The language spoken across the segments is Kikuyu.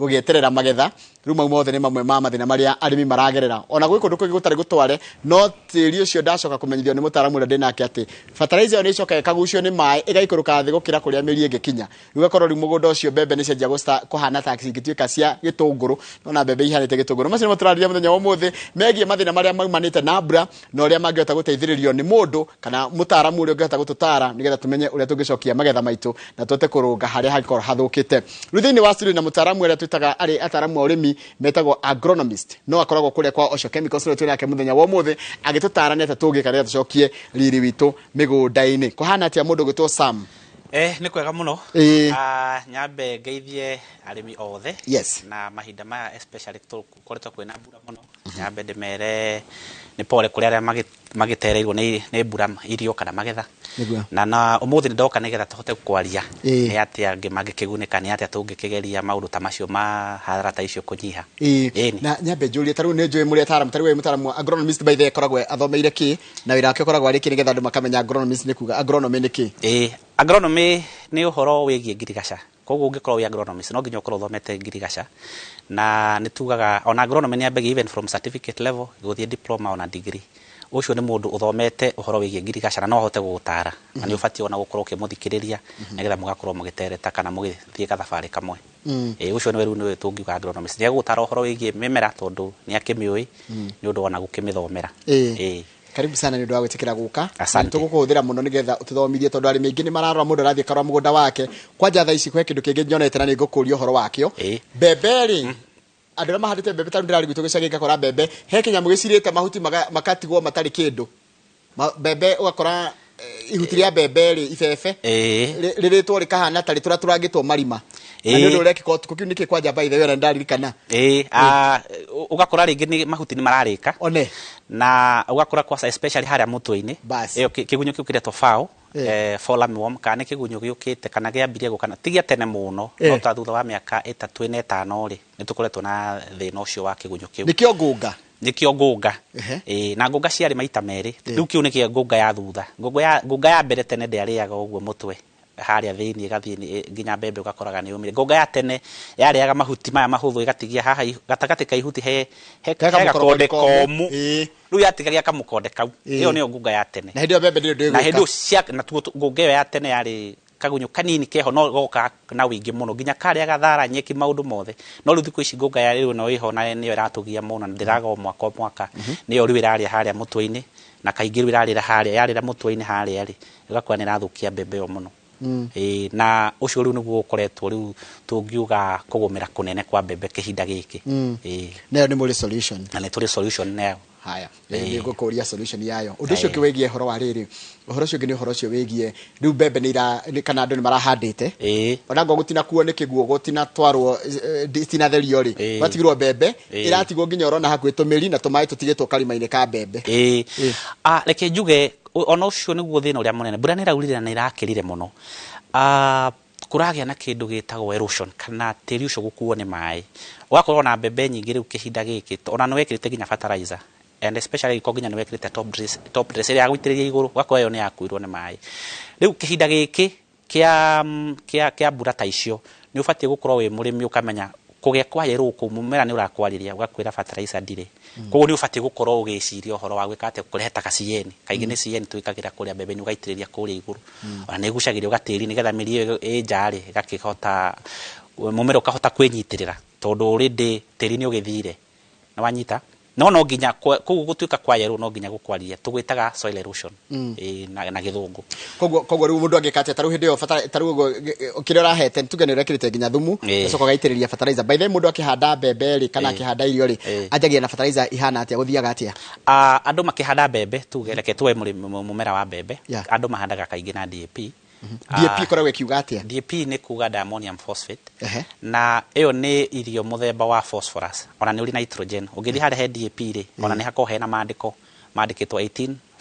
Gũgĩeterera magetha rĩu, mau mothe nĩ mamwe ma mathĩna marĩa arĩmi maragerera. Ona gwĩ kũndũ kũngĩ gũtarĩ gũtware, no tĩri ũcio, ndacoka kũmenyithio nĩ mũtaaramu ũrĩa ndĩnake atĩ fertilizer ĩyo nĩ ĩcokaga ĩkagucio nĩ maĩ, ĩgaikũrũka thĩ gũkĩra kũrĩa mĩri ĩngĩkinya. Rĩu ũgakorwo rĩu mũgũnda ũcio mbembe nĩ cianjia kũhana ta cingĩtuĩka cia gĩtũngũrũ, nona mbembe ihanĩte gĩtũngũrũ. Macio nĩmo tũrarĩria mũthenya wa ũmũthĩ megiĩ mathĩna marĩa maumanĩte na mbura na ũrĩa mangĩhota gũteithĩrĩrio nĩ mũndũ kana mũtaaramu ũrĩa ũngĩhota gũtũtara nĩgetha tũmenye ũrĩa tũngĩcokia magetha maitũ na tũhote kũrũnga harĩa hangĩkorwo hathũkĩte. Rĩu thĩinĩ wa studio na mũtaaramu ũrĩa twĩtaga arĩ ataaramu a ũrĩmi metagwo agronomist, no akoragwo kũrĩa kwa Osho Chemicals, ũrĩa twĩ nake mũthenya wa ũmũthĩ agĩtũtara nĩ atĩa tũngĩka nĩgetha tũcokie riri witũ mĩgũnda-inĩ. Kũhana atĩa, mũndũ ũgwĩtwo Sam? Nĩ kwega mũno. Nyambe ngeithie arĩmi othe. Na mahinda maya especially tũkoretwo kwĩna mbura mũno. Nyambe ndĩmere nĩ pole kũrĩ arĩa magĩtereirwo nĩ mbura irio kana magetha. Na ũmũthĩ nĩ ndoka nĩgetha tũhote kwaria nĩ atĩa angĩ mangĩkĩgunĩka, nĩ atĩa tũngĩkĩgeria maũndũ ta macio ma hathara ta icio kũnyiha. Ĩni. Na nyambe njũrie, ta rĩu nĩ njũĩ mũrĩ ataaramu, ta rĩu wĩ mũtaaramu wa agronomist, by the way, akoragwo athomeire kĩ na wĩra wake ũkoragwo arĩ kĩ, nĩgetha andũ makamenya agronomist nĩ kuga agronomy nĩ kĩ? Ĩĩ, agronomy nĩ ũhoro wĩgiĩ ngirigaca. Koguo ũngĩkorwo wĩ agronomist no nginya ũkorwo ũthomete ngirigaca, na nĩ tugaga ona agronomy nĩ yambagia even from certificate level gũthiĩ diploma ona degree. Ũcio nĩ mũndũ ũthomete ũhoro wĩgiĩ ngirigaca na no ahote gũgũtara, na nĩ ũbatiĩ ona gũkorwo ũkĩmũthikĩrĩria nĩgetha mũgakorwo mũgĩtereta kana mũgĩthiĩ gathabarĩ kamwe. Ĩĩ, ũcio nĩwe rĩu nĩwe tũngiuga agronomist. Nĩ egũgũtara ũhoro wĩgiĩ mĩmera tondũ nĩ akĩmĩũĩ nĩ ũndũ ona gũkĩmĩthomera. Ĩĩ. Karibu sana nĩ ũndũ wa gwĩtĩkĩra gũka. Asante. Na tũgũkũhũthĩra mũno nĩgetha ũtũthomithie, tondũ arĩmi aingĩ nĩ mararora mũndũ arathiĩ akarora mũgũnda wake. Kwanja thaa ici kwĩ kĩndũ kĩngĩ nyonete na nĩ ngũkũria ũhoro wakĩo. Mbembe rĩ, andũ arĩa mahandĩte mbembe, tarĩu ndĩrarĩ gwitũ gĩcagi ngakora mbembe he kĩnyamũ gĩcirĩte mahuti makatigwo matarĩ kĩndũ. Mbembe ũgakora ihuti rĩa mbembe rĩ, ibebe rĩrĩtwo rĩkahana ta rĩtũratũrangĩtwo marima, na nĩ ũndũ ũrekĩka ũtukũ. Kĩu nĩkĩ kwanja, by the way, na nĩndaririkana? Ĩĩ, ũgakora rĩngĩ nĩ mahuti nĩ mararĩka one na ũgakora kwasa especially harĩa mũtwe-inĩ. Bas. Ĩyo kĩgunyũ kĩu kĩretwo fall fall armyworm, kana nĩ kĩgunyũ gĩũkĩte kana kĩambirie gũka na ti gĩa tene mũno, no ta thutha wa mĩaka 3, 4, 5 rĩ, nĩ tũkoretwo na thĩna ũcio wa kĩgunyũ kĩu. Nĩkĩo ngũnga. Nĩkĩo ngũnga. Ĩĩ, na ngũnga ciarĩ maita merĩ. Rĩu kĩu nĩkĩo ngũnga ya thutha. Ngũnga ya mbere tene ndĩarĩaga ũguo mũtwe harĩa thĩinĩ, ĩgathiĩ nginya mbembe ũgakoraga nĩ yũmire. Ngũnga ya tene yarĩaga mahuti maya mahũthũ, ĩgatigia haha gatagatĩ ka ihuti he He he kamũkorokondi gakonde komũ. komũ. Rĩu yatigagia kamũkonde kau. Ĩyo nĩyo ngũnga ya tene. Na hĩndĩ ĩyo mbembe ndĩrĩ Na hĩndĩ ndĩgũka. ĩyo cia natuo ngũnga ĩyo ya tene yarĩ kagunyũ kanini keho, no goka na wĩingĩ mũno nginya karĩaga thara, nyeki, maũndũ mothe. No rĩu thikũ ici ngũnga ya rĩu ĩno ĩho na nĩyo ĩratũgia mũno na ndĩraga o mwaka o mwaka, nĩyo rĩu ĩrarĩa harĩa mũtwe-inĩ, na kaingĩ rĩu ĩrarĩra harĩa yarĩra mũtwe-inĩ harĩa rĩ, ĩgakorwo nĩ ĩrathũkia mbembe ĩyo mũno. Ĩĩ, na ũcio rĩu nĩguo ũkoretwo rĩu tũngiuga kũgũmĩra kũnene kwa mbembe kĩhinda gĩkĩ. Ĩĩ. Nayo nĩ mũrĩ solution? Na nĩ tũrĩ solution nayo. Haya, nĩ ngũkũria solution yayo. Ũndũ ũcio ũngĩ wĩgiĩ ũhoro wa rĩrĩ, ũhoro ũcio ũngĩ nĩ ũhoro ũcio wĩgiĩ rĩu mbembe nĩ ira kana andũ nĩ marahandĩte, ona ngo gũtinakuo nĩ kĩguo, gũtinatwarwo itinatherio rĩ, gwatigirwo mbembe ĩratigwo nginya ũrona hakuhĩ tũmĩri na tũmaĩ tũtigĩtwo karima-inĩ ka mbembe. Ĩĩ. Reke njuge ona ũcio nĩguo thĩna ũrĩa mũnene. Mbura nĩ ĩraurire na nĩ ĩrakĩrire mũno. Kũragĩa na kĩndũ gĩtagwo erosion kana tĩri ũcio gũkuo nĩ maĩ, ũgakorwo na mbembe nyingĩ rĩu kĩhinda gĩkĩ, ona nĩ wekĩrĩte nginya fertilizer, and especially angĩkorwo nginya nĩ wekĩrĩte top dress ĩrĩa ya gũitĩrĩria igũrũ, ũgakorwo ĩyo nĩ yakuirwo nĩ maĩ. Rĩu kĩhinda gĩkĩ kĩa mbura ta icio nĩ ũbatiĩ gũkorwo wĩ mũrĩmi ũkamenya kũgĩa kwa yerũ kũu mũmera nĩ ũrakwarĩria, ũgakwĩra fertilizer ndirĩ. Koguo nĩ ũbatiĩ gũkorwo ũgĩciria ũhoro wa gwĩka atĩa, kũrehe ta CN. Kaingĩ nĩ CN twĩkagĩra kũrĩa mbembe-inĩ, ũgaitĩrĩria kũrĩa igũrũ, ona nĩ ĩgucagĩrĩria gatĩri nĩgetha mĩri ĩyo ĩ nja rĩ ĩgakĩhota, mũmera ũkahota kwĩnyitĩrĩra, tondũ already tĩri nĩ ũgĩthire nĩ wanyita. No nginya kũu gũtuĩka kwa yerũ no nginya gũkwarĩria, tũgwĩtaga soil erosion, ĩĩ, na gĩthũngũ. Koguo rĩu mũndũ angĩka atĩa? Ta rĩu hĩndĩ ĩyo ta rĩu ũguo kĩrĩa ũrahete, tuge nĩ ũrekĩrĩte nginya thumu, ũgacoka ũgaitĩrĩria fertilizer. By the way, mũndũ akĩhanda mbembe rĩ kana akĩhanda irio rĩ, anjagia na fertilizer ihana atĩa? Gũthiaga atĩa? Andũ makĩhanda mbembe, tuge reke tuoe mũmera wa mbembe, andũ mahandaga kaingĩ na DAP. DAP ĩkoragwo ĩkiuga atĩa? DAP nĩ kuga diammonium phosphate. Na ĩyo nĩ irio mũthemba wa phosphorus, ona nĩ ũrĩ nitrogen. Ũngĩthiĩ harĩa he DAP rĩ, ona nĩ hakoragwo hena maandĩko mandĩkĩtwo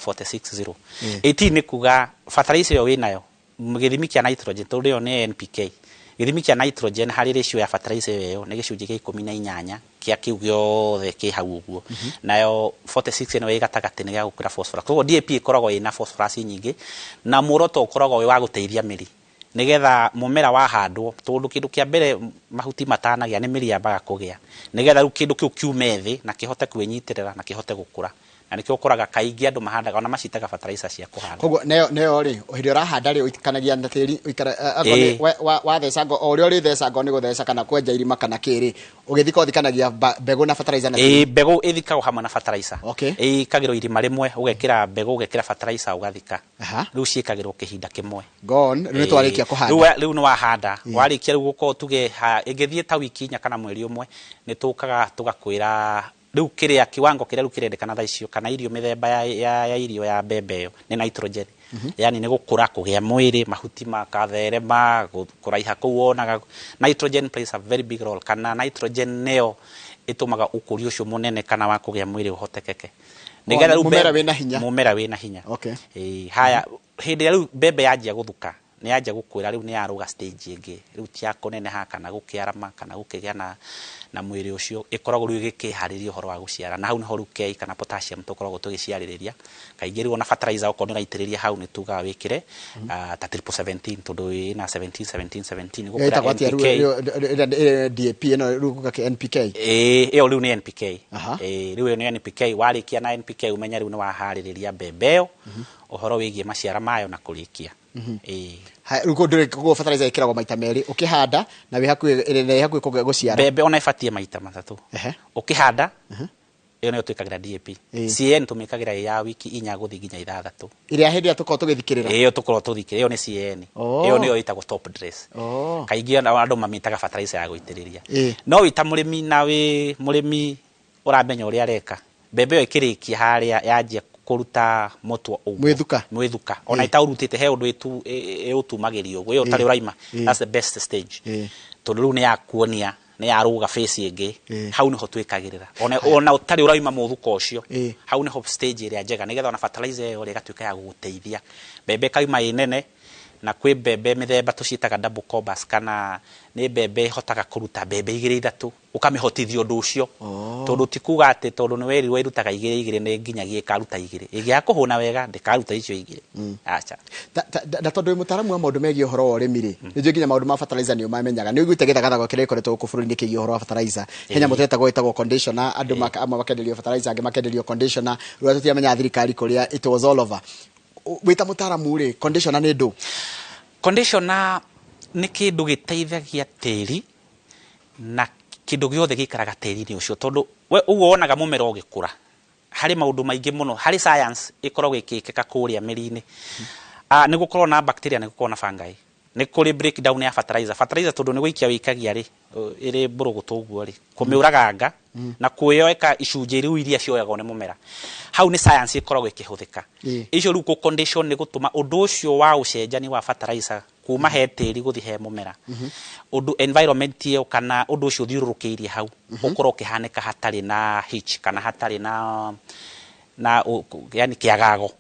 18460. 18 nĩ kuga fertilizer ĩyo wĩnayo, gĩthimi kĩa nitrogen, tondũ ĩyo nĩ NPK, gĩthimi kĩa nitrogen harĩ ratio ya fertilizer ĩyo nĩ gĩcunjĩ kĩa 18 kĩa kĩu gĩothe kĩ hau ũguo. Nayo 46 ĩno ĩ gatagatĩ nĩ gĩa gũkĩra phosphorus. Koguo DAP ĩkoragwo ĩna phosphorus nyingĩ, na muoroto ũkoragwo wĩ wa gũteithia mĩri. Nĩgetha mũmera wahandwo, tondũ kĩndũ kĩa mbere mahuti matanagĩa nĩ mĩri yambaga kũgĩa, nĩgetha rĩu kĩndũ kĩu kiume thĩ na kĩhote kwĩnyitĩrĩra na kĩhote gũkũra. Na nĩkĩo ũkoraga kaingĩ andũ mahandaga ona macitaga fertilizer cia kũhanda. Koguo neyo rĩ, hĩndĩ ĩrĩa ũrahanda rĩ, ũikanagia na tĩri ũikara akorwo nĩ watheca ngo, o ũrĩa ũrĩtheca ngo nĩ gũtheca kana kwenja irima kana kĩrĩ, ũgĩthika ũthikanagia mbegũ na fertilizer na tĩri. Mbegũ ĩthikagwo hamwe na fertilizer. Okay. Ĩkagĩrwo irima rĩmwe, ũgekĩra mbegũ, ũgekĩra fertilizer, ũgathika. Rĩu ciĩkagĩrwo kĩhinda kĩmwe. Gone, rĩu nĩ twarĩkia kũhanda. Rĩu nĩ wahanda. Warĩkia rĩu gũkorwo tuge ĩngĩthiĩ ta wiki 4 kana mweri ũmwe, nĩ tũkaga tũgakwĩra rĩu kĩrĩa kiwango kĩrĩa rĩu kĩrendekana thaa icio, kana irio mĩthemba ya irio ya mbembe ĩyo nĩ nitrogen. Yani nĩ gũkũra, kũgĩa mwĩrĩ, mahuti makatherema, kũraiha kũu wonaga. Nitrogen plays a very big role, kana nitrogen nĩyo ĩtũmaga ũkũria ũcio mũnene kana wa kũgĩa mwĩrĩ ũhotekeke. Nĩgetha rĩu Mũmera wĩna hinya. Mũmera wĩna hinya. Okay. Haya, hĩndĩ ĩrĩa rĩu mbembe yanjia gũthuka, nĩ yanjia gũkwĩra rĩu nĩ yarũga stage ĩngĩ, rĩu ti ya kũneneha kana gũkĩarama kana gũkĩgĩa na mwĩrĩ ũcio, ĩkoragwo rĩu ĩgĩkĩharĩria ũhoro wa gũciara. Na hau nĩho rĩu K kana potassium tũkoragwo tũgĩciarĩrĩria. Kaingĩ rĩu ona fertilizer okorwo nĩ ũraitĩrĩria hau nĩ tugaga wĩkĩre, ta triple 17, tondũ ĩna 17, 17, 17, gũkĩra Ĩtagwo atĩa rĩu? NPK. Rĩu, DAP ĩno rĩu gũkake NPK? Ĩyo rĩu nĩ NPK. Rĩu ĩyo nĩ NPK. Warĩkia na NPK ũmenye rĩu nĩ waharĩrĩria mbembe ĩyo, ũhoro wĩgiĩ maciara mayo na kũrĩkia. Ha, rĩu kũndũ kũguo fertilizer ĩkĩragwo maita merĩ, ũkĩhanda na wĩ hakuhĩ, ĩrĩ na hakuhĩ gũciara. Mbembe ona ĩbatiĩ maita matatũ. Ũkĩhanda, ĩyo nĩyo twĩkagĩra DAP. CAN tũmĩkagĩra ĩ ya wiki 4 gũthiĩ nginya 6. Ĩrĩa hĩndĩ ĩrĩa tũkoragwo tũgĩthikĩrĩra. Ĩyo tũkoragwo tũgĩthikĩrĩra, ĩyo nĩ CAN. Ĩyo nĩyo ĩtagwo top dress. Kaingĩ ona andũ mamĩtaga fertilizer ya gũitĩrĩria. No wĩ ta mũrĩmi na wĩ mũrĩmi ũramenya ũrĩa areka, mbembe ĩyo ĩkĩrĩkia harĩa yanjia kũruta mũtwe ũguo. Mwĩthuka. Mwĩthuka. Ona ĩtaũrutĩte he ũndũ ĩũtumagĩria ũguo, ĩyo ũtarĩ ũraima. That's the best stage. Tondũ rĩu nĩ yakuonia, nĩ yarũga face ĩngĩ. Hau nĩho twĩkagĩrĩra. Ona ũtarĩ ũraima mũthuko ũcio. Hau nĩho stage ĩrĩa njega, nĩgetha ona fertilizer ĩyo rĩ ĩgatuĩka ya gũgũteithia. Mbembe ĩkauma ĩ nene, na kwĩ mbembe mĩthemba tũciĩtaga double combers, kana nĩ mbembe ĩhotaga kũruta mbembe igĩrĩ ithatũ, ũkamĩhotithia ũndũ ũcio. Tondũ ti kuga atĩ tondũ nĩ werirwo ĩrutaga igĩrĩ igĩrĩ nĩ nginyagia ĩkaruta igĩrĩ. Ĩngĩaga kũhũna wega ndĩkaruta icio igĩrĩ. Acha. Na tondũ wĩ mũtaaramu wa maũndũ megiĩ ũhoro wa ũrĩmi rĩ, nĩ njũĩ nginya maũndũ ma fertilizer nĩ ũmamenyaga. Nĩ ũiguĩte gĩthagathago kĩrĩa gĩkoretwo gũkũ bũrũri-inĩ kĩgiĩ ũhoro wa fertilizer. He nyamũ ĩtagwo conditioner, andũ amwe makenderio fertilizer, angĩ makenderio conditioner. Rĩu tũtiamenyaga thirikari kũrĩa it was all over. Wĩ ta mũtaaramu rĩ, conditioner nĩ ndũ? Conditioner nĩ kĩndũ gĩteithagia tĩri na kĩndũ gĩothe gĩikaraga tĩri-inĩ ũcio, tondũ we ũguo wonaga mũmera ũgĩkũra harĩ maũndũ maingĩ mũno, harĩ science ĩkoragwo ĩkĩkĩka kũrĩa mĩri-inĩ. Nĩ gũkorwo na bacteria, nĩ gũkorwo na fungi, nĩ kũrĩ breakdown ya fertilizer. Fertilizer tondũ nĩ gũikia wĩikagia rĩ, ĩrĩ mbũrũgũtũ ũguo rĩ, kũmĩũraganga na kwĩyoeka icunjĩ rĩu iria cioyagwo nĩ mũmera. Hau nĩ science ĩkoragwo ĩkĩhũthĩka. Icio rĩu kũ condition nĩ gũtũma ũndũ ũcio wa ũcenjania wa fertilizer kuma he tĩri gũthiĩ he mũmera. Ũndũ environment ĩyo kana ũndũ ũcio ũthiũrũrũkĩirie hau, ũkorwo ũkĩhanĩka hatarĩ na hitch kana hatarĩ na yani kĩagago.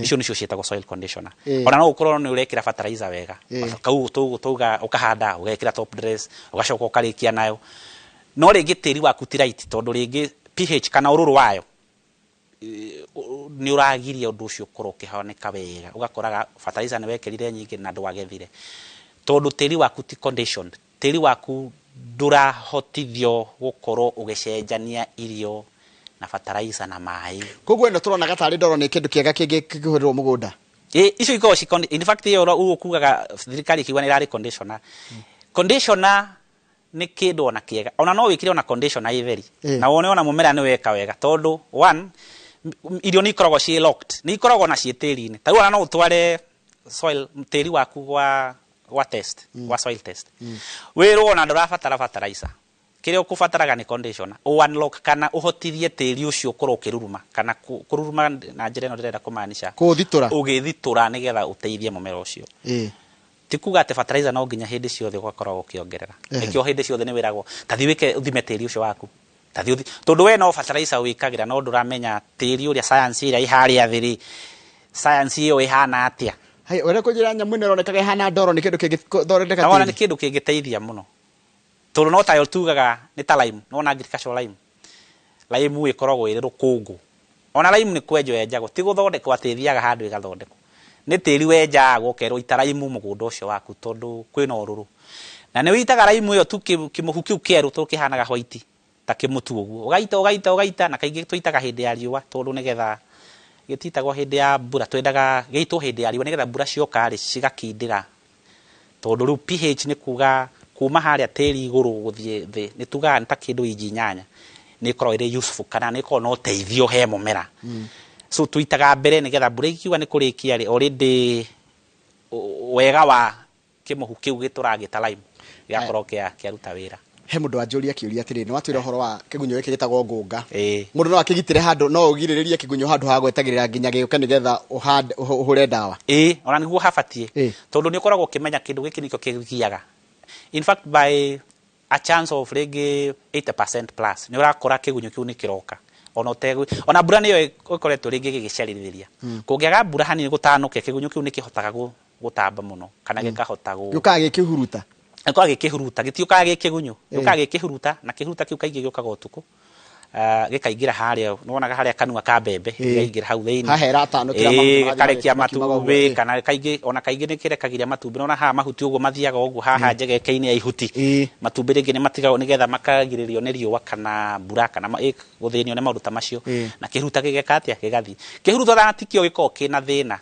Icio nĩcio ciĩtagwo soil conditioner. Ona no ũkorwo nĩ ũrekĩra fertilizer wega. Kau tũuga ũkahanda, ũgekĩra top dress, ũgacoka ũkarĩkia nayo. No rĩngĩ tĩri waku ti right, tondũ rĩngĩ pH kana ũrũrũ wayo nĩ ũragiria ũndũ ũcio ũkorwo ũkĩhanĩka wega. Ũgakoraga fertilizer nĩ wekĩrire nyingĩ na ndwagethire. Tondũ tĩri waku ti conditioned, tĩri waku ndũrahotithio gũkorwo ũgĩcenjania irio na fertilizer na maĩ. Koguo ĩno tũronaga tarĩ ndoro nĩ kĩndũ kĩega kĩngĩhũthĩrwo mũgũnda. Icio ikoragwo ci in fact ĩyo ũguo kugaga thirikari ĩkiuga nĩ ĩrarĩ conditioner. Conditioner nĩ kĩndũ ona kĩega. Ona no wĩkĩre ona conditioner ĩtheri. Na wone ona mũmera nĩ weka wega, tondũ one, irio nĩ ikoragwo ciĩ locked, nĩ ikoragwo na ciĩ tĩri-inĩ. Ta rĩu ona no ũtware soil tĩri waku gwa test, gwa soil test. Wĩrwo ona ndũrabatara fertilizer. Kĩrĩa ũkũbataraga nĩ conditioner. Ũ unlock kana ũhotithie tĩri ũcio ũkorwo ũkĩruruma, kana kũruruma na njĩra ĩno ndĩrenda kũmaanisha. Kũũthitũra. Ũgĩthitũra nĩgetha ũteithie mũmera ũcio. Ti kuga atĩ fertilizer no nginya hĩndĩ ciothe ũgakorwo ũkĩongerera. Nĩkĩo hĩndĩ ciothe nĩ wĩragwo, ta thiĩ wĩke ũthime tĩri ũcio waku. Ta thiĩ ũthi-, tondũ we no fertilizer wĩkagĩra, no ndũramenya tĩri ũrĩa science ĩrĩa ĩharĩa thĩ rĩ, science ĩyo ĩhana atĩa. Hai, ũrĩa kũnjĩra nyamũ ĩno ĩronekaga ĩhana ndoro nĩ kĩndũ kĩngĩthondeka Na wona tĩri? nĩ kĩndũ kĩngĩteithia mũno. Tondũ no tayo tugaga nĩ ta lime, no na agricultural lime. Lime ĩkoragwo ĩrĩ rũkũngũ. Ona lime nĩ kwenjwo yenjagwo, ti gũthondekwo atĩ ĩthiaga handũ ĩgathondekwo. Nĩ tĩri wenjagwo ũkerwo ita raimu mũgũnda ũcio waku tondũ kwĩna ũrũrũ. Na nĩ wĩitaga raimu ĩyo tu kĩmũhu kĩu kĩerũ tondũ kĩhanaga white ta kĩmũtu ũguo. Ũgaita ũgaita ũgaita, na kaingĩ tũitaga hĩndĩ ya riũa tondũ nĩgetha gĩtitagwo hĩndĩ ya mbura, twendaga gĩitwo hĩndĩ ya riũa nĩgetha mbura cioka rĩ cigakindĩra. Tondũ rĩu pH nĩ kuga kuma harĩa tĩri igũrũ gũthiĩ thĩ nĩ tugaga nĩ ta kĩndũ inji 8 nĩ ĩkoragwo ĩrĩ useful kana nĩ ĩkoragwo na ũteithio he mũmera. So tũitaga mbere nĩgetha mbura ikiuga nĩ kũrĩkia rĩ already wega wa kĩmũhu kĩu gĩtũragĩta lime gĩgakorwo kĩaruta wĩra. He mũndũ wanjũria kĩũria atĩrĩrĩ, nĩ watwĩra ũhoro wa kĩgunyũ gĩkĩ gĩtagwo ngũnga. Mũndũ no akĩgitĩre handũ, no ũgirĩrĩrie kĩgunyũ handũ ha gwetagĩrĩra nginya gĩũke nĩgetha ũhũre ndawa. Ĩĩ, ona nĩguo habatiĩ. Tondũ nĩ ũkoragwo ũkĩmenya kĩndũ gĩkĩ nĩkĩo kĩgiaga. In fact by a chance of rĩngĩ 80% plus nĩ ũrakora kĩgunyũ kĩu nĩ kĩroka. Ona ũtegũ, ona mbura nĩyo ĩkoretwo rĩngĩ ĩgĩgĩcerithĩria. Kũngĩaga mbura hanini gũtanũke, kĩgunyũ kĩu nĩ kĩhotaga gũtamba mũno kana gĩkahota Gĩũkaga gĩkĩhuruta. Gĩũkaga gĩkĩhuruta, gĩtiũkaga gĩ kĩgunyũ, gĩũkaga gĩkĩhuruta, na kĩhuruta kĩu kaingĩ gĩũkaga ũtukũ. Gĩkaingĩra harĩa, nĩwonaga harĩa kanua ka mbembe, gĩkaingĩra hau thĩinĩ. Haha ĩratanũkĩra mahuti mathiĩ Gĩkarekia makiumaga ũguo, matumbĩ, kana kaingĩ, ona kaingĩ nĩ kĩrekagiria matumbĩ. Nĩwona haha mahuti ũguo mathiaga ũguo, haha njegeke-inĩ ya ihuti. Matumbĩ rĩngĩ nĩ matigagwo nĩgetha makagirĩrĩrio nĩ riũa kana mbura kana gũthĩnio nĩ maũndũ ta macio. Na kĩhuruta gĩgeka atĩa? Gĩgathiĩ. Kĩhuruta ona tikĩo gĩkoragwo kĩna thĩna.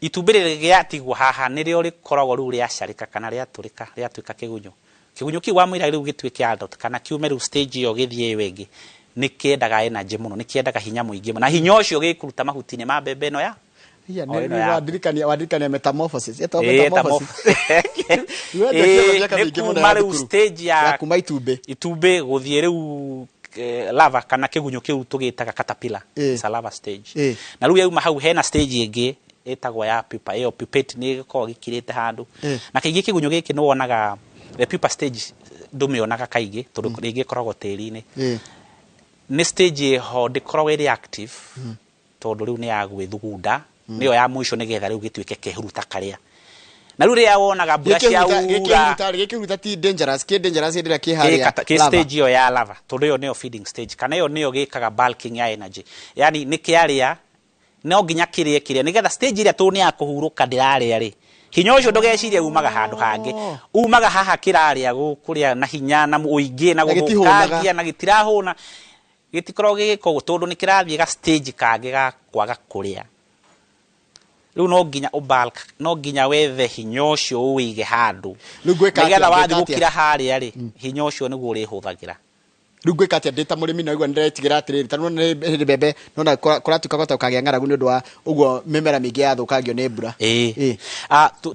Itumbĩ rĩrĩ rĩatigwo haha nĩrĩo rĩkoragwo rĩu rĩacarĩka kana rĩatũrĩka, rĩatuĩka kĩgunyũ. Kĩgunyũ kĩu wamũira rĩu gĩtuĩke adult kana kiume rĩu stage ĩyo gĩthiĩ ĩyo ĩngĩ, nĩ kĩendaga energy mũno, nĩ kĩendaga hinya mũingĩ mũno. Na hinya ũcio gĩkũruta mahuti-inĩ ma mbembe ĩno ya Iya, O ĩno ya wandirikania metamorphosis. Ĩtagwo Ĩĩ, metamorphosis. metamorphosis. Wenda Ĩĩ, kĩo mĩaka nĩ mĩingĩ mũno kuma ya rĩu thukuru. stage ya Ya kuma itumbĩ. Itumbĩ gũthiĩ rĩu lava kana kĩgunyũ kĩu tũgĩtaga caterpillar. It's a lava stage. Na rĩu yauma hau hena stage ĩngĩ ĩtagwo ya pupa. Ĩyo pupate nĩ ĩkoragwo gĩkirĩte handũ. Na kaingĩ kĩgunyũ gĩkĩ nĩ wonaga the pupa stage ndũmĩonaga kaingĩ tondũ rĩngĩ ĩkoragwo tĩri-inĩ. Nĩ stage ĩho ndĩkoragwo ĩrĩ active tondũ rĩu nĩ ya gwĩthugunda, nĩyo ya mũico nĩgetha rĩu gĩtuĩke kĩhuruta karĩa. Na rĩu rĩrĩa wonaga mbura ciaura, Gĩkĩhuruta ti dangerous, kĩ dangerous hĩndĩ ĩrĩa kĩ harĩa Kĩ lava. stage ĩyo ya lava, tondũ ĩyo nĩyo feeding stage, kana ĩyo nĩyo gĩkaga bulking ya energy. Yani nĩ kĩarĩa, no nginya kĩrĩe kĩrĩa, nĩgetha stage ĩrĩa tondũ nĩ ya kũhurũka ndĩrarĩa rĩ, hinya ũcio ndũgecirie umaga handũ hangĩ. Umaga haha kĩrarĩa gũkũrĩa na hinya na ũingĩ na Na gĩtihũnaga. gũthũkangia na gĩtirahũna. Gĩtikoragwo gĩgĩka ũguo tondũ nĩ kĩrathiĩ ga stage kangĩ ga kwaga kũrĩa. Rĩu no nginya ũbalk, no nginya wethe hinya ũcio ũwĩige handũ. Rĩu ngwĩka atĩa? Nĩgetha wathiĩ Ngwĩka atĩa? gũkira harĩa rĩ, hinya ũcio nĩguo ũrĩhũthagĩra. Rĩu ngwĩka atĩa ndĩ ta mũrĩmi na igua nĩndĩretigĩra atĩrĩrĩ, ta nĩwona nĩ hĩndĩ mbembe, nĩwona kũratuĩka gwata gũkagĩa ng'aragu nĩ ũndũ wa ũguo mĩmera mĩingĩ yathũkangio nĩ mbura.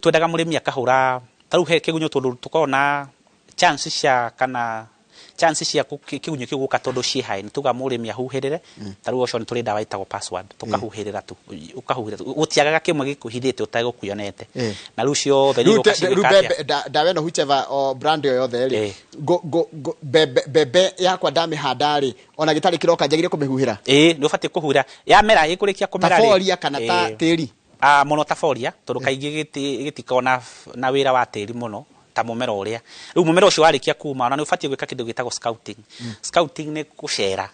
Twendaga mũrĩmi akahũra, ta rĩu he kĩgunyũ tondũ tũkoragwo na chance cia kana chance cia kĩgunyũ kĩu gũka tondũ ciĩ high, nĩ tugaga mũrĩmi ahuhĩrĩre. Ta rĩu ũcio nĩ tũrĩ ndawa ĩtagwo password, tũkahuhĩrĩra tu, ũkahuhĩrĩra tu. Gũtiagaga kĩmwe gĩkũhithĩte ũtegũkĩonete. Na rĩu ciothe nĩ Rĩu igũka rĩu cigĩka atĩa? mbembe, ndawa ĩno whichever o brand o yothe rĩ, mbembe yakwa ndamĩhanda rĩ, ona gĩtarĩ kĩroka njagĩrĩire kũmĩhuhĩra? Ĩĩ, nĩ ũbatiĩ kũhuhĩra. Yamera, ĩkũrĩkia kũmera Ta rĩ. folia kana ta tĩri? Mũno ta folia, tondũ kaingĩ gĩtikoragwo na wĩra wa tĩri mũno ta mũmera ũrĩa. Rĩu mũmera ũcio warĩkia kuma, ona nĩ ũbatiĩ gwĩka kĩndũ gĩtagwo scouting. Scouting nĩ gũcera.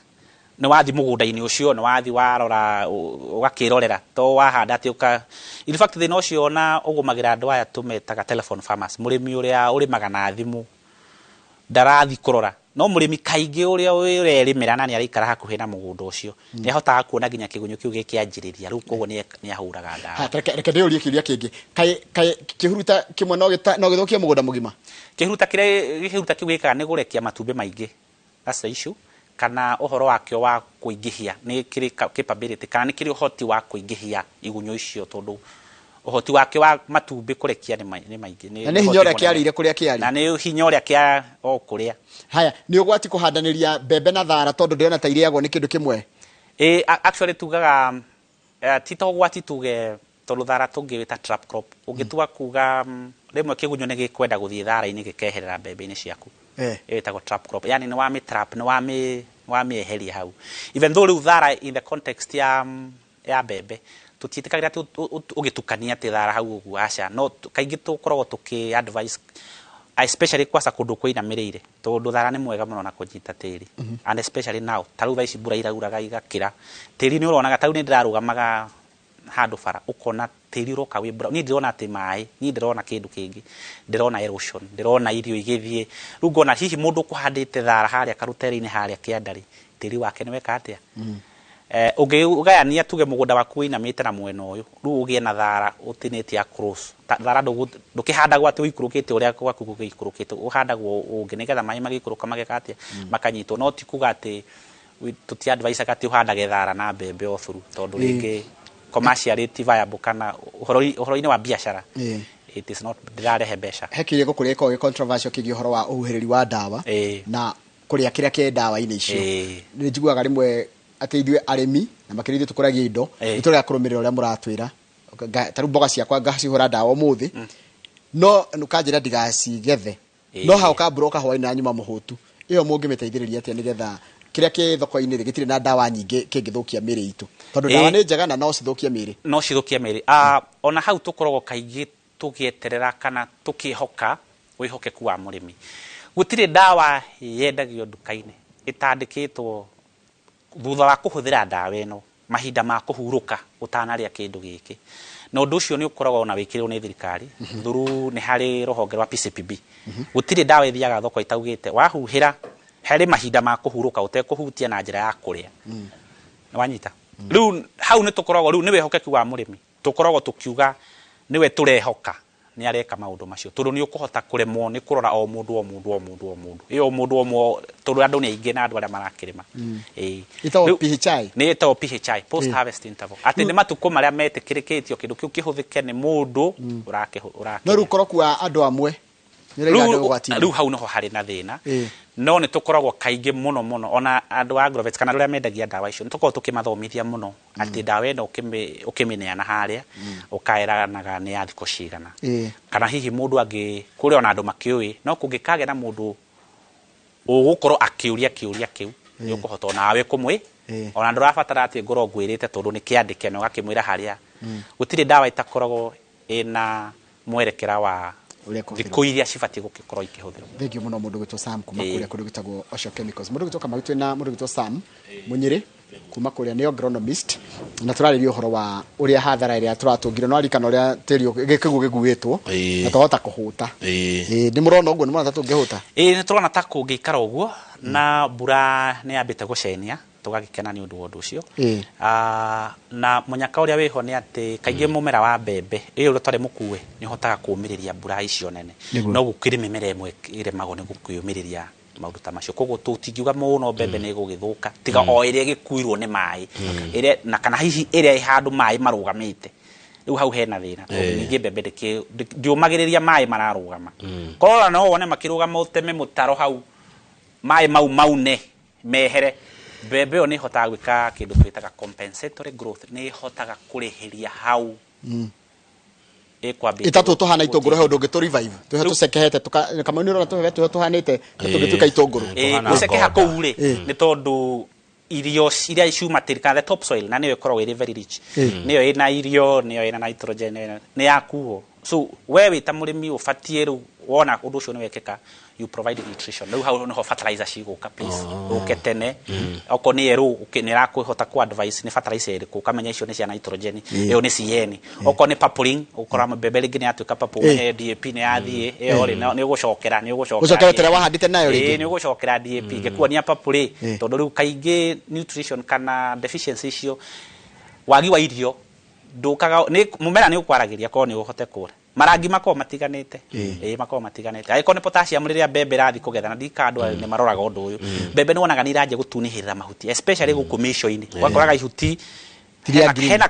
Nĩ wathiĩ mũgũnda-inĩ ũcio, nĩ wathiĩ warora, ũgakĩrorera. To wahanda atĩ ũka-, in fact thĩna ũcio ona ũgũmagĩra andũ aya tũmetaga telephone farmers. Mũrĩmi ũrĩa ũrĩmaga na thimũ ndarathiĩ kũrora. No mũrĩmi kaingĩ ũrĩa ũrerĩmĩra na nĩ araikara hakuhĩ na mũgũnda ũcio, nĩ ahotaga kuona nginya kĩgunyũ kĩu gĩkĩanjĩrĩria. Rĩu koguo nĩ ahũraga ndawa. Ha, reke ndĩũrie kĩũria kĩngĩ. Kaĩ kĩhuruta kĩmwe no gĩthũkie mũgũnda mũgima? Kĩhuruta kĩrĩa kĩhuruta kĩu gĩkaga nĩ kũrekia matumbĩ maingĩ. That's the issue. Kana ũhoro wakĩo wa kũingĩhia nĩ kĩrĩ capability kana nĩ kĩrĩ ũhoti wa kũingĩhia igunyũ icio tondũ ũhoti wake wa matumbĩ kũrekia nĩ maingĩ. Na nĩ hinya ũrĩa ũhoti mũnene. kĩarĩire kũrĩa kĩarĩ. Na nĩ hinya ũrĩa kĩa o kũrĩa. Haya, nĩ ũgwati kũhandanĩria mbembe na thara tondũ ndĩrona ta irĩagwo nĩ kĩndũ kĩmwe? Actually tugaga, ti ta ũgwati tuge tondũ thara tũngĩwĩta trap crop. Ũngĩtua kuga, rĩmwe kĩgunyũ nĩ gĩkwenda gũthiĩ thara-inĩ gĩkeherera mbembe-inĩ ciaku. Ĩyo ĩtagwo trap crop. Yani nĩ wamĩ trap, nĩ wamĩeheria hau. Even though rĩu thara in the context ya mbembe, tũtiĩtĩkagĩra atĩ ũgĩtukania atĩ thara hau ũguo, aca. No kaingĩ tũkoragwo tũkĩ advise, especially kwaca kũndũ kũinamĩrĩire, tondũ thara nĩ mwega mũno na kũnyita tĩri. And especially now, ta rĩu thaa ici mbura irauraga igakĩra. Tĩri nĩ ũronaga, ta rĩu nĩ ndĩrarũgamaga Handũ bara ũkona tĩri ũroka wĩ brown. Niĩ ndĩrona atĩ maĩ, niĩ ndĩrona kĩndũ kĩngĩ, ndĩrona erosion, ndĩrona irio igĩthiĩ. Rĩu ngona hihi mũndũ ũkũhandĩte thara harĩa karutere-inĩ harĩa kĩanda rĩ, tĩri wake nĩ weka atĩa? Ũngĩgayania tuge mũgũnda waku wĩinamĩte na mwena ũyũ, rĩu ũgĩe na thara ũtinĩtie across. Thara ndũkĩhandagwo atĩ ũikũrũkĩte ũrĩa gwaku gũgĩikũrũkĩte, ũhandagwo ũngĩ nĩgetha maĩ magĩikũrũka mageka atĩa, makanyitwo. No ti kuga atĩ tũti advise atĩ ũhandage thara na mbembe o through, tondũ rĩngĩ commercially ti viable kana ũhoro-inĩ wa biacara it is not, ndĩrarehe mbeca. He kĩrĩa gũkũrĩa gĩkoragwo gĩ controversial kĩgiĩ ũhoro wa ũhuhĩrĩri wa ndawa na kũrĩa kĩrĩa kĩ ndawa-inĩ icio. Nĩ njiguaga rĩmwe atĩ ithuĩ arĩmi na makĩria ithuĩ tũkũragia indo nĩ tũrega kũrũmĩrĩra ũrĩa mũratwĩra. Ta rĩu mboga ciakwa ngacihũra ndawa ũmũthĩ, no ũkanjĩra ndigacigethe, no hau kabroka hwaĩ-inĩ na nyuma mũhũtu. Ĩyo mũngĩmĩteithĩrĩria atĩa nĩgetha kĩrĩa kĩ thoko-inĩ rĩ gĩtirĩ na ndawa nyingĩ kĩngĩthũkia mĩĩrĩ itũ, tondũ ndawa nĩ njega na no cithũkie mĩĩrĩ? No cithũkie mĩĩrĩ. Ona hau tũkoragwo kaingĩ tũgĩeterera kana tũkĩhoka wĩhokeku wa mũrĩmi. Gũtirĩ ndawa yendagio nduka-inĩ ĩtandĩkĩtwo thutha wa kũhũthĩra ndawa ĩno mahinda ma kũhurũka ũtanarĩa kĩndũ gĩkĩ, na ũndũ ũcio nĩ ũkoragwo ona wĩkĩrĩirwo nĩ thirikari through nĩ harĩ rũhonge rwa PCPB. Gũtirĩ ndawa ĩthiaga thoko ĩtaugĩte wahuhĩra harĩ mahinda ma kũhurũka ũtekũhutia na njĩra ya kũrĩa. Nĩwanyita? Rĩu hau nĩ tũkoragwo, rĩu nĩ wĩhokeku wa mũrĩmi, tũkoragwo tũkiuga nĩwe tũrehoka nĩ areka maũndũ macio, tondũ nĩ ũkũhota kũremwo nĩ kũrora o mũndũ o mũndũ o mũndũ o mũndũ ĩyo o mũndũ o mũndũ, tondũ andũ nĩ aingĩ na andũ arĩa marakĩrĩma. Ĩtagwo Rĩu PHI? Nĩ ĩtagwo PHI, post harvest interval, atĩ nĩ matukũ marĩa metĩkĩrĩkĩtio kĩndũ kĩu kĩhũthĩke nĩ mũndũ ũrakĩrĩa. No rĩu koroku wa andũ amwe nĩ ũraiga andũ ũgwati-inĩ. Rĩu hau nĩho harĩ na thĩna. No nĩ tũkoragwo kaingĩ mũno mũno ona andũ a agrovets kana arĩa mendagia ndawa icio nĩ tũkoragwo tũkĩmathomithia mũno atĩ ndawa ĩno ũkĩmĩneana harĩa ũkaeranaga nĩ ya thikũ cigana. Kana hihi mũndũ angĩ kũrĩ ona andũ makĩũĩ, no kũngĩkagĩa na mũndũ ũgũkorwo akĩũria kĩũria kĩu nĩ ũkũhota onawe kũmwĩ ona ndũrabatara atĩ ngorwo ngwĩrĩte tondũ nĩ kĩandĩke na ũgakĩmwĩra harĩa. Gũtirĩ ndawa ĩtakoragwo ĩna mwerekera wa ũrĩa kũhũthĩrwo. Thikũ iria cibatiĩ gũgĩkorwo ikĩhũthĩrwo. Thank you mũno mũndũ gwĩtwo Sam kuma kũrĩa kũndũ gwĩtagwo Osho Chemicals. Mũndũ gwĩtwo Kamau, twĩna mũndũ gwĩtwo Sam Munyĩrĩ kuma kũrĩa nĩ agronomist, na tũrarĩria ũhoro wa ũrĩa hathara ĩrĩa tũratũngire. No arikana ũrĩa tĩri gĩkĩguũ gĩkuĩtwo na twahota kũhũta. Nĩ mũrona ũguo, nĩ mũrona ta tũngĩhũta? Ĩĩ, nĩ tũrona ta kũngĩikara ũguo, na mbura nĩ yambĩte gũcenia, tũgagĩkena nĩ ũndũ wa ũndũ ũcio. Na mũnyaka ũrĩa wĩho nĩ atĩ kaingĩ mũmera wa mbembe ĩyo ũrĩa ũtarĩ mũkue nĩ ũhotaga kũũmĩrĩria mbura icio nene. No gũkĩrĩ mĩmera ĩmwe ĩremagwo nĩ gũkĩũmĩrĩria maũndũ ta macio. Koguo tũtingiuga mũno mbembe nĩ ĩgũgĩthũka, tiga o ĩrĩa ĩgĩkuirwo nĩ maĩ. Ĩrĩa, na kana hihi ĩrĩa ĩ handũ maĩ marũgamĩte. Rĩu hau hena thĩna, tondũ ningĩ mbembe ndĩũmagĩrĩria maĩ mararũgama. Korora no wone makĩrũgama ũteme mũtaro hau, maĩ mau maune mehere. Mbembe ĩyo nĩ ĩhotaga gwĩka kĩndũ twĩtaga compensatory growth, nĩ ĩhotaga kũrĩhĩria hau. Ĩkwambĩte Ĩtatũ tũhana itũngũrũ, he ũndũ ũngĩ tũ revive. Tũhe tũcekehete, Kamau nĩ ũrona tũhe tũhe tũhanĩte, tũngĩtuĩka itũngũrũ. Tũhana Gũcekeha ngoda. kũu rĩ, nĩ tondũ irio iria ciuma tĩri, kana the top soil, na nĩyo ĩkoragwo ĩrĩ very rich. Nĩyo ĩna irio, nĩyo ĩna nitrogen, nĩ yakuo. So we wĩ ta mũrĩmi ũbatiĩ rĩu wona ũndũ ũcio nĩ wekĩka, you provide nutrition. Rĩu hau nĩho fertilizer cigũka, please. Ũke tene. Okorwo nĩ erũ, nĩ ĩrakũhota ku advise nĩ fertilizer ĩrĩkũ, ũkamenya icio nĩ cia nitrogen, ĩyo nĩ CN. Okorwo nĩ purpling, ũkora mbembe rĩngĩ nĩ yatuĩka purple, DAP nĩ yathiĩ, ĩyo rĩ, nĩ ũgũcokera, nĩ ũgũcokera. Gũcokera tũrĩa wahandĩte nayo rĩngĩ. Ĩĩ, nĩ ũgũcokera DAP. Ngĩkuonia purple rĩ, tondũ rĩu kaingĩ nutrition kana deficiency icio, wagi wa irio, ndũkaga, nĩ, mũmera nĩ ũkwaragĩria korwo nĩ ũhote kũra. Marangi makoragwo matiganĩte. Ĩĩ, makoragwo matiganĩte. Angĩkorwo nĩ potassium rĩrĩa mbembe ĩrathiĩ kũgetha, na ndika andũ nĩ maroraga ũndũ ũyũ. Mbembe nĩ wonaga nĩ iranjia gũtunĩhĩrĩra mahuti, especially gũkũ mĩico-inĩ. Ũgakoraga ihuti, Tiria green.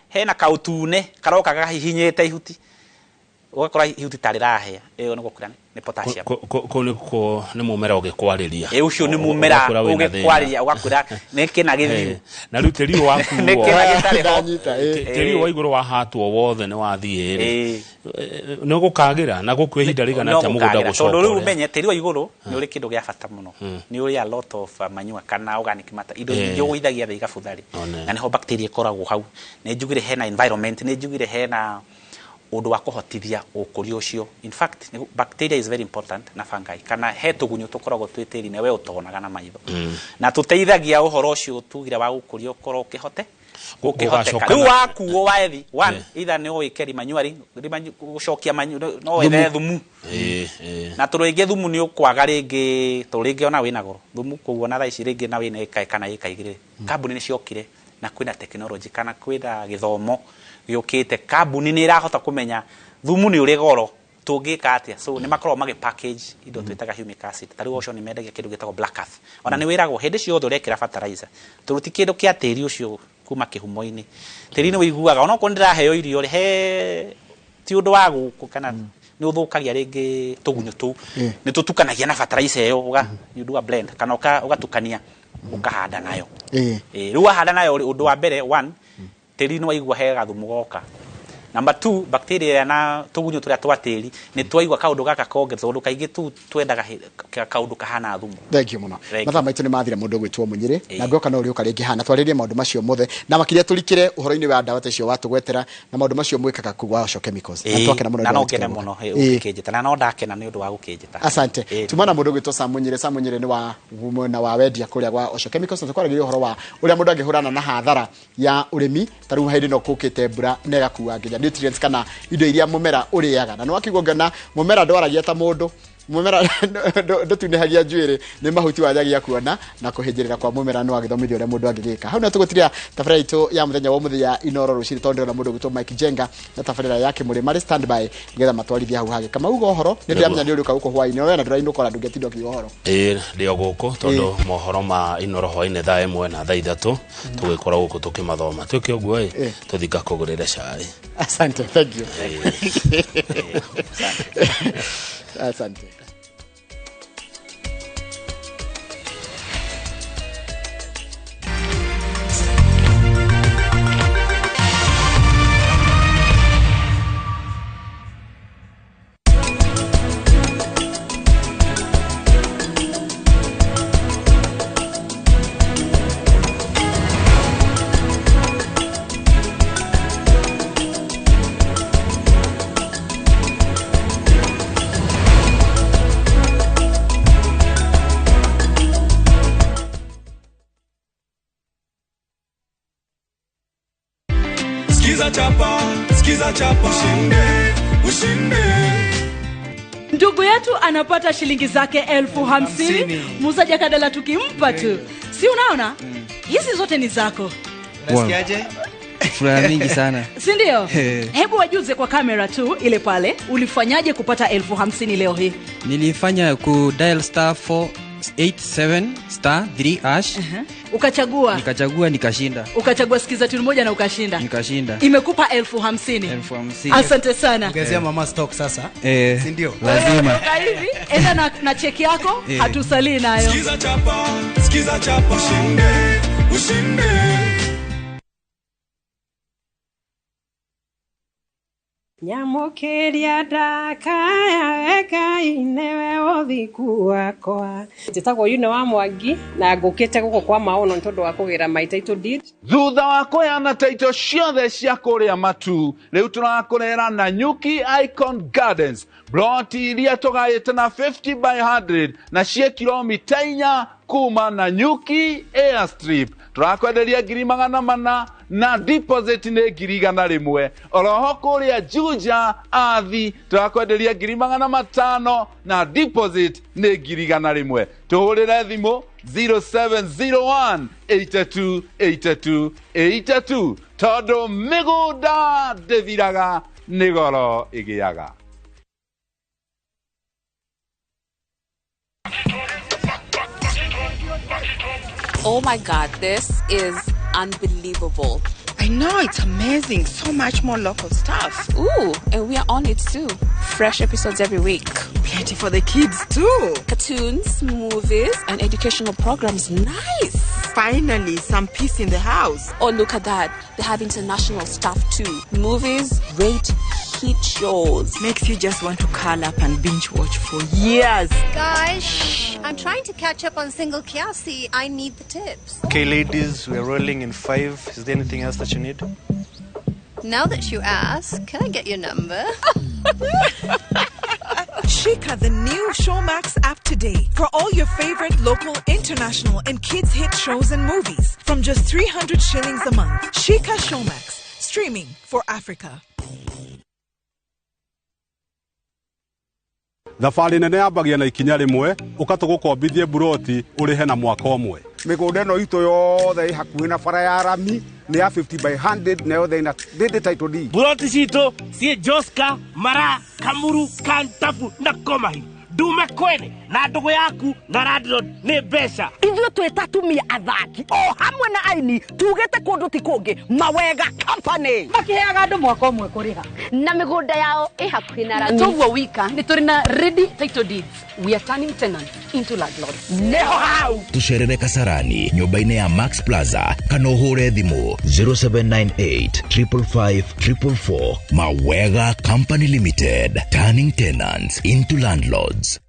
hena kaũtune karoka gahihinyĩte ihuti. Ũgakora ihuti ta rĩrahĩa. Ĩyo nĩ gũkũra nĩ potassium. Kũu nĩ nĩ mũmera ũgĩkwarĩria. Ĩĩ, ũcio nĩ mũmera Ũgakũra wĩna thĩna. ũgĩkwarĩria, ũgakũra nĩ kĩna gĩthiru. Na rĩu tĩri ũyũ waku Nĩ kĩna gĩtarĩ ho. Ndanyita, ĩĩ. Tĩri ũyũ wa igũrũ wahatwo wothe nĩ wathiĩ rĩ. Nĩ ũgũkagĩra na gũkua ihinda rĩigana No atĩa mũgũnda gũkagĩra. gũcoka Tondũ rĩu ũrĩa? ũmenye tĩri wa igũrũ nĩ ũrĩ kĩndũ gĩa bata mũno. Nĩ ũrĩ a lot of manure kana organic matter. Indo nyingĩ ũgũithagia thĩ igabutha rĩ. Na nĩho bacteria ĩkoragwo hau. Nĩ njugire hena environment, nĩ njugire hena ũndũ wa kũhotithia ũkũria ũcio. In fact, bacteria is very important na fungi. Kana he tũgunyũ tũkoragwo twĩ tĩri-inĩ we ũtonaga na maitho. Na tũteithagia ũhoro ũcio tugire wa gũkũria ũkorwo ũkĩhote. Gũkĩhoteka rĩu wakuo waethi one either nĩ ũĩke rimanywari gũcokia no wethe thumu na tondũ rĩngĩ thumu nĩ ũkwaga rĩngĩ tondũ rĩngĩ ona wĩna goro thumu koguo na thaa ici rĩngĩ na wĩna ĩka kana ĩka igĩrĩ kambuni nĩ ciokire na kwĩna technology kana kwĩna gĩthomo gĩũkĩte kambuni nĩ ĩrahota kũmenya thumu nĩ ũrĩ goro tũngĩka atĩa so nĩ makoragwo magĩ package indo twĩtaga humic acid ta rĩu ũcio nĩ mendagia kĩndũ gĩtagwo black earth ona nĩ wĩragwo hĩndĩ ciothe ũrekĩra fertilizer tondũ ti kĩndũ kĩa tĩri ũcio kuma kĩhumo-inĩ tĩri nĩ wĩiguaga ona okorwo nĩndĩraheo irio rĩ he ti ũndũ wa gũkũ kana nĩ ũthũkagia rĩngĩ tũgunyũ tũu nĩ tũtukanagia na fertilizer ĩyo you do a blend kana ũgatukania ũkahanda nayo rĩu wahanda nayo ũndũ wa mbere one tĩri nĩ waigua he gathumu goka. Number 2 bacteria na tũgunyũ tũrĩa twa tĩri nĩ twaigua kaũndũ gaka konge tondũ kaingĩ tu twendaga kaũndũ kahana thumu. Thank you mũno. Mathaa maitũ nĩ mathira mũndũ gwĩtwo Mũnyĩrĩ na ngũka no ũrĩũka rĩngĩ hana twarĩrie maũndũ macio mothe na makĩria tũrikĩre ũhoro-inĩ wa ndawa ta icio watũgwetera na maũndũ macio mwĩkaga kũu wa Osho Chemicals. Na twakena mũno na no ngene mũno ũkĩnjĩta na no ndakena nĩ ũndũ wa gũkĩnjĩta. Asante. Tumana mũndũ gwĩtwo Sam Mũnyĩrĩ. Sam Mũnyĩrĩ nĩ wa mwena wa wendia kũrĩa gwa Osho Chemicals na tũkwaragĩria ũhoro wa ũrĩa mũndũ angĩhũrana na hathara ya ũrĩmi ta rĩu hĩndĩ ĩno kũkĩte mbura na ĩgakua nginya nutrients kana indo iria mũmera ũrĩaga na nĩwakĩigua ngĩona mũmera ndwaragia ta mũndũ mũmera ndũtunĩhagia njuĩrĩ nĩ mahuti wanjagia kuona na kũhĩnjĩrĩra kwa mũmera nĩ wagĩthomithio ũrĩa mũndũ angĩgĩka. Hau nĩ tũgũtiria tabarĩra itũ ya mũthenya wa ũmũthĩ ya Inoro rũcinĩ tondũ ndĩrona mũndũ ũgwĩtwo Mike Jenga na tabarĩra yake mũrĩ marĩ standby nĩgetha matwarithie hau hangĩ. Kamau uga ũhoro nĩ ndĩramenya nĩ ũrĩũka gũkũ hwaĩ-inĩ no wena ndũrainũka ona ndũngĩtinda ũkiuga ũhoro. Ĩĩ ndĩ o gũkũ tondũ mohoro ma Inoro hwaĩ-inĩ thaa 1 na thaa 3 tũgĩkorwo gũkũ tũkĩmathoma. Twĩke ũguo ĩ tũthiĩ ngakũgũrĩre cai. Asante, thank you. Asante. Ndugu yetu anapata shilingi zake 50,000. Muuzaji akadala tukimpa tu. Si unaona? Hizi zote ni zako. Unasikiaje? Furaha mingi sana. Si ndio? Hebu wajuze kwa kamera tu ile pale, ulifanyaje kupata 50,000 leo hii? Nilifanya ku dial star 487 star 3 hash. Ukachagua. Nikachagua nikashinda. Ukachagua sikiza tune moja na ukashinda. Nikashinda. Imekupa 50,000. 50,000. Asante sana. Ongezea mama stock sasa. Si ndio? Lazima. Hivi enda na cheki yako, hatusalii nayo. Sikiza chapa, sikiza chapa, ushinde, ushinde. Nyamukiria ndakaya Ngai newe ũthingu wakwa. Njĩtagwo Yune wa Mwangi na ngũkĩte gũkũ kwa maono nĩ tondũ wa kũgĩra my title deed. Thutha wa kũheana title ciothe cia kũrĩa matu, rĩu tũrakũrehera Nanyuki Icon Gardens, ploti iria tũgaĩte na 50 by 100 na cie kilomita 4 kuma Nanyuki Airstrip. Turakwenderia 400,000 na deposit nĩ 100,000. Oroho kũrĩa Juja Athi turakwenderia 500,000 na deposit nĩ 100,000. Tũhũrĩre thimũ 0701 82 82 82 tondũ mĩgũnda ndĩthiraga nĩ goro ĩgĩaga. Oh my God, this is unbelievable. I know, it's amazing. So much more local stuff. Ooh, and we are on it too. Fresh episodes every week. Plenty for the kids too. Cartoons, movies, and educational programs. Nice. Finally, some peace in the house. Oh, look at that. They have international stuff too. Movies, great hit shows. Makes you just want to curl up and binge watch for years. Guys, shh. I'm trying to catch up on Single Kiasi. I need the tips. Okay, ladies, we're rolling in 5. Is there anything else that you need? Now that you ask, can I get your number? Shika the new Showmax app today for all your favorite local, international, and kids hit shows and movies from just 300 shillings a month. Shika Showmax, streaming for Africa. Thabarĩ nene yambagia na ikinya rĩmwe ũkatũgũkombithie buroti ũrĩhe na mwaka ũmwe. Mĩgũnda ĩno itũ yothe ĩ hakuhĩ na bara ya rami nĩ ya 50 by 100 na yothe ĩna ndĩndĩ title deed. Buroti citũ ciĩ Joska, Mara, Kamuru, Kantafu na Komahi. Ndume kwene na ndũgũ yaku na landlord nĩ mbeca. Ithuĩ twĩ ta atumia athaki o hamwe na aini tugĩte kũndũ ti kũngĩ Mawega Company makiheaga andũ mwaka ũmwe kũrĩha na mĩgũnda yao ĩ hakuhĩ na rami. Toguo wika nĩ tũrĩ na ready title deeds. We are turning tenants into landlords. Nĩho hau Tucerere Kasarani nyũmba-inĩ ya Max Plaza kana ũhũre thimũ 0798 555 444. Mawega Company Limited, turning tenants into landlords.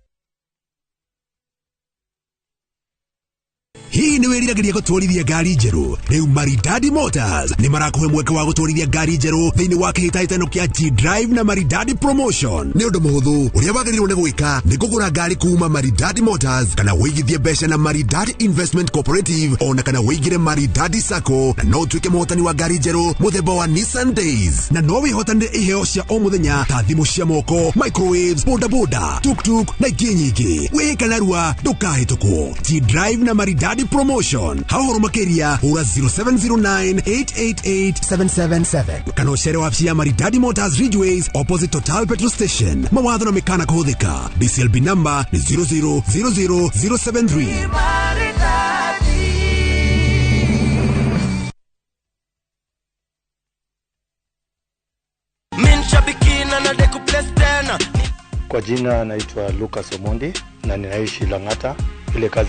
Hihi nĩ wĩriragĩria gũtwarithia ngari njerũ? Rĩu Maridadi Motors nĩ marakũhe mweke wa gũtwarithia ngari njerũ thĩinĩ wa kĩhĩtahĩtano kĩa G-Drive na Maridadi Promotion. Nĩ ũndũ mũhũthũ, ũrĩa wagĩrĩirwo nĩ gwĩka nĩ kũgũra ngari kuma Maridadi Motors kana wĩigithie mbeca na Maridadi Investment Cooperative ona kana wĩigĩre Maridadi Sacco na no ũtuĩke mũhotani wa ngari njerũ mũthemba wa Nissan Days, na no wĩhotanĩre iheo cia o mũthenya ta thimũ cia moko, microwaves, bodaboda, tuktuk na ingĩ nyingĩ. Wĩĩka narua ndũkahĩtũkwo. G-Drive na Maridadi Promotion. Ha ũhoro makĩria hũra 0709 888 777 kana ũcere wabici ya Maridadi Motors Ridgeways opposite Total Petrol Station. Mawatho na mĩkana kũhũthĩka. BCLB number nĩ 0000073. Kwa jina naitwa Lucas Omondi na ninaishi Lang'ata. Ile kazi